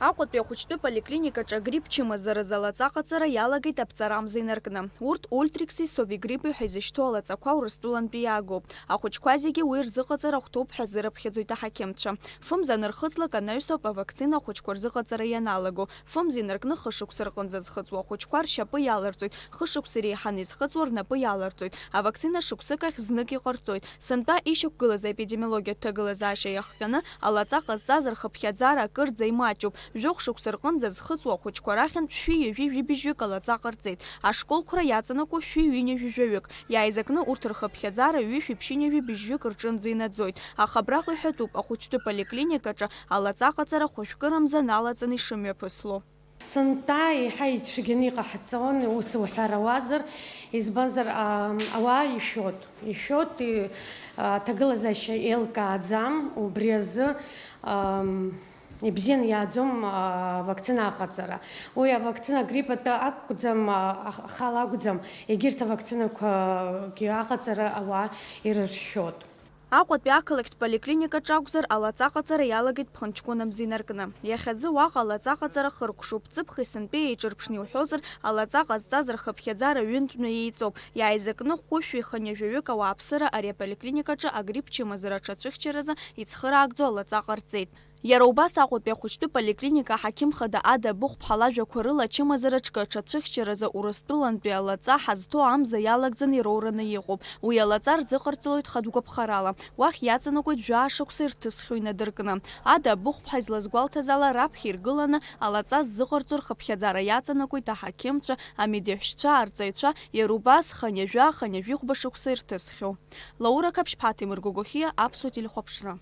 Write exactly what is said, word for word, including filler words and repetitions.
Аҟәатәи ахәыҷтәы поликлиникаҿы агрипп чымазаразы алаҵа ҟаҵара иалагеит аԥҵара амза инаркны. Урҭ ультрикси совигриппи ҳәа изышьҭоу алаҵақәа Урыстәылантәи иаагоуп. Ахәыҷқәа зегьы уи рзыҟаҵара ахәҭоуп ҳәа азырыԥхьаӡоит аҳақьымцәа. Фымз анырхыҵлак анаҩсоуп авакцина ахәыҷқәа рзыҟаҵара ианалаго. Фымз инаркны хышықәса рҟынӡа зхыҵуа ахәыҷқәа ршьапы иаларҵоит, хышықәса иреиҳаны изхыҵуа рнапы иаларҵоит. Авакцина шықәсык ахь знык иҟарҵоит. Сынтәа ишьақәгылаз аепидемиологиатә ҭагылазаашьа иахҟьаны алаҵа ҟазҵаз рхыԥхьаӡара акырӡа имаҷуп. Жәохә шықәса рҟынӡа зхыҵуа ахәыҷқәа рахьынтә шәи ҩажәи жәибжьҩык алаҵа ҟарҵеит. Ашколқәра иаҵанакуа шәи ҩынҩажәи жәаҩык. Иааизакны урҭ рхыԥхьаӡара ҩышәи ԥшьынҩажәи бжьҩык рҿынӡа инаӡоит. Аха абраҟа иҳәатәуп, ахәыҷтәы поликлиникаҿы алаҵа ҟаҵара хәажәкырамза налаҵаны ишымҩаԥысло. Сынтәа еиҳа ицәгьаны иҟаҳҵон, ус уҳәар ауазар, избанзар, ам, ауаа ишәот, ишәот, и, а, аҭагылазаашьа еилкааӡам, убри азы, ам, ибзианы иааӡом, а, авакцина аҟаҵара. Уи авакцина агрипп атәы акәӡам, а, ах-, ахала акәӡам, егьырҭ авакцинақәагьы аҟаҵара ауаа ирыршәшәот. Аҟәатәи ақалақьтә поликлиникаҿы акәзар, алаҵа ҟаҵара иалагеит ԥхынҷкәын амза инаркны. Иахьазы уаҟа алаҵа ҟаҵара хыркәшоуп, ҵыԥхи сынтәеи еиҿырԥшны иуҳәозар, алаҵа ҟазҵаз рхыԥхьаӡара ҩынтәны еиҵоуп. Иааизакны хәышәи хынҩажәаҩык ауааԥсыра ари аполиклиникаҿы агрипп чымазара аҽацәыхьчаразы ицхыраагӡо алаҵа ҟарҵеит. Иара убас Аҟәатәи ахәыҷтәы поликлиника аҳақьым хада Ада Быхәԥҳа лажәақәа рыла, ачымазара ҽкы аҽацәыхьчаразы Урыстәылантәи алаҵа ҳазҭо амза иалагӡаны ироураны иҟоуп. Уи алаҵа рзыҟарҵалоит хатә гәаԥхарала. Уахь иаҵанакуеит жәаа шықәса ирҭысхьоу инадыркны. Ада Быхәԥҳа излазгәалҭаз ала, раԥхьа иргыланы алаҵа ззыҟарҵо рхыԥхьаӡара иаҵанакуеит аҳақьымцәа, амедеҳәшьцәа, арҵаҩцәа, иара убас хынҩажәа, хынҩажәихәба шықәса ирҭысхьоу. Лаура Қаԥшьԥҳа, Ҭемыр Гогохиа, Аԥсуа телехәаԥшра.